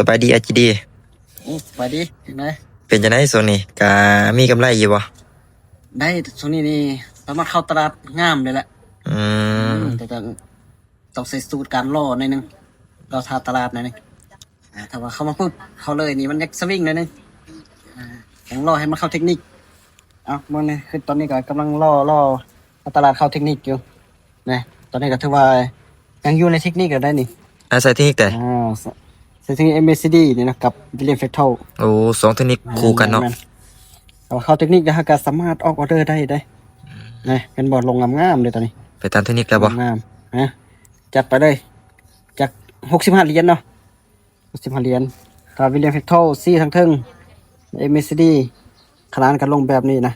ບາຍດີອ້າຍຈີດີ. ໂອ້ ສະບາຍດີ. ຈັ່ງໃດ? ເປັນຈັ່ງໃດຊ່ວງນີ້? ກະມີກຳໄລຢູ່ບໍ່? ໄດ້ ຊ່ວງນີ້ນີ້ສາມາດເຂົ້າຕະຫຼາດງາມເລີຍແຫຼະ. ອືມ ອືມ ແຕ່ຕ້ອງ ຕ້ອງໃສ່ສູດການລໍໜ້ອຍໜຶ່ງ, ລໍຖ້າຕະຫຼາດໜ້ອຍໜຶ່ງ. ອາ ຖ້າວ່າເຂົ້າມາປຶບ ເຂົ້າເລີຍນີ້ມັນຢາກສະວິງໜ້ອຍໜຶ່ງ. ອາ ຕ້ອງລໍໃຫ້ມັນເຂົ້າເທັກນິກ. ເອົ້າ ເບິ່ງນີ້ ຄືຕອນນີ້ກໍກຳລັງລໍ ລໍຕະຫຼາດເຂົ້າເທັກນິກຢູ່ນະ. ຕອນນີ້ກໍຖືວ່າຍັງຢູ່ໃນເທັກນິກຢູ່ໄດ໋ນີ້. ອາ ໃສ່ເທັກນິກໃດ? ອາ ໃສ່ ໃສ່ເທັກນິກ ເອັມເອຊີດີນີ້ນະ ກັບວິລຽມແຟກໂທ. ໂອ້ ສອງເທັກນິກຄູ່ກັນເນາະ. ແມ່ນໆ ເອົາເຂົ້າເທັກນິກແລ້ວ ເຮົາກໍສາມາດອອກອໍເດີໄດ້ເດ້. ອືມ ນະ ເຫັນບໍ່? ລົງງາມໆເລີຍຕອນນີ້. ໄປຕາມເທັກນິກແລ້ວບໍ່? ງາມ ຮະ ຈັດໄປເລີຍ. ຈັກຫົກສິບຫ້າຫຼຽນເນາະ. ສິບຫ້າຫຼຽນ. ຖ້າວິລຽມແຟກໂທຊີ້ທາງເທິງ ເອັມເອຊີດີ ຂະໜາດກໍລົງແບບນີ້ນະ.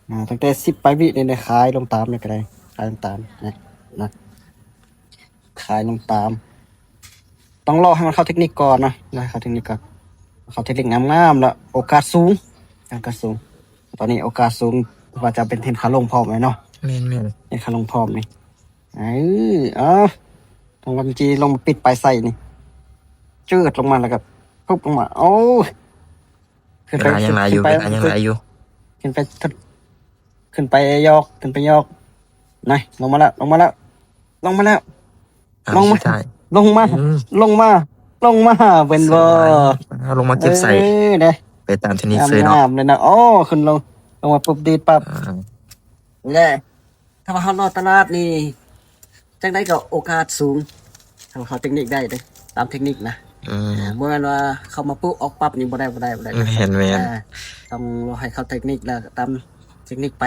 ອາ ຕັ້ງແຕ່ສິບປາຍວິນີ້ນະ ຂາຍລົງຕາມນີ້ກໍໄດ້ ຂາຍລົງຕາມນະ ນະ ຂາຍລົງຕາມ. ຕ້ອງລໍໃຫ້ມັນເຂົ້າເທັກນິກກ່ອນນະ ລໍໃຫ້ເຂົ້າເທັກນິກກ່ອນ. ເຂົ້າເທັກນິກງາມໆ ແລ້ວໂອກາດສູງ ໂອກາດສູງ. ຕອນນີ້ໂອກາດສູງວ່າຈະເປັນເທຣນຂາລົງພ້ອມເລີຍເນາະ. ແມ່ນໆ ເທຣນຂາລົງພ້ອມນີ້. ເອີ ເອົາ ຕ້ອງວ່າມັນຊິລົງມາປິດປາຍໄຊນີ້ ຈືດລົງມາແລ້ວກໍປຸບລົງມາ. ໂອ້ຍ ເວລາຍັງຫຼາຍຢູ່ ເວລາຍັງຫຼາຍຢູ່. ຂຶ້ນໄປ ຂຶ້ນໄປຍອກ ຂຶ້ນໄປຍອກ. ນະ ລົງມາແລ້ວ ລົງມາແລ້ວ ລົງມາແລ້ວ. ເອົາ ລົງມາ ສຸດທ້າຍ ລົງມາ ອືມ ລົງມາ ລົງມາ. ເປັນບໍ່? ສວຍ. ເອົາ ລົງມາເກັບໄຊ. ເອີ ເດ້ ໄປຕາມເທັກນິກເລີຍເນາະ. ງາມໆ ເລີຍນະ. ໂອ້ ຂຶ້ນລົງ ລົງມາປຸບ ດີດປັບ. ອ່າ ແລະ ຖ້າວ່າເຮົາລໍຕະຫຼາດນີ້ ຈັ່ງໃດກໍໂອກາດສູງ ຖ້າວ່າເຂົ້າເທັກນິກໄດ້ເດ້ ຕາມເທັກນິກນະ. ອືມ ບໍ່ແມ່ນວ່າເຂົ້າມາປຸບອອກປັບນີ້ ບໍ່ໄດ້ ບໍ່ໄດ້ ບໍ່ໄດ້. ແມ່ນໆ ເອີ ຕ້ອງລໍໃຫ້ເຂົ້າເທັກນິກ ແລ້ວຕາມເທັກນິກໄປ.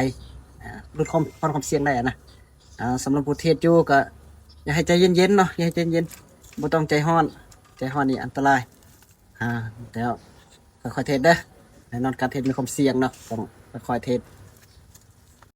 ອ່າ ຫຼຸດຄວາມ ຜ່ອນຄວາມສ່ຽງໄດ້ນະ. ອ່າ ສຳລັບຜູ້ເທຣດຢູ່ກໍຢ່າໃຫ້ໃຈເຢັນໆ ເນາະ ຢ່າໃຫ້ໃຈເຢັນ ບໍ່ຕ້ອງໃຈຮ້ອນ. ໃຈຮ້ອນນີ້ອັນຕະລາຍ. ອ່າ ແລ້ວຄ່ອຍໆເທຣດເດີ້. ແນ່ນອນການເທຣດມີຄວາມສ່ຽງເນາະ ຕ້ອງຄ່ອຍໆເທຣດ.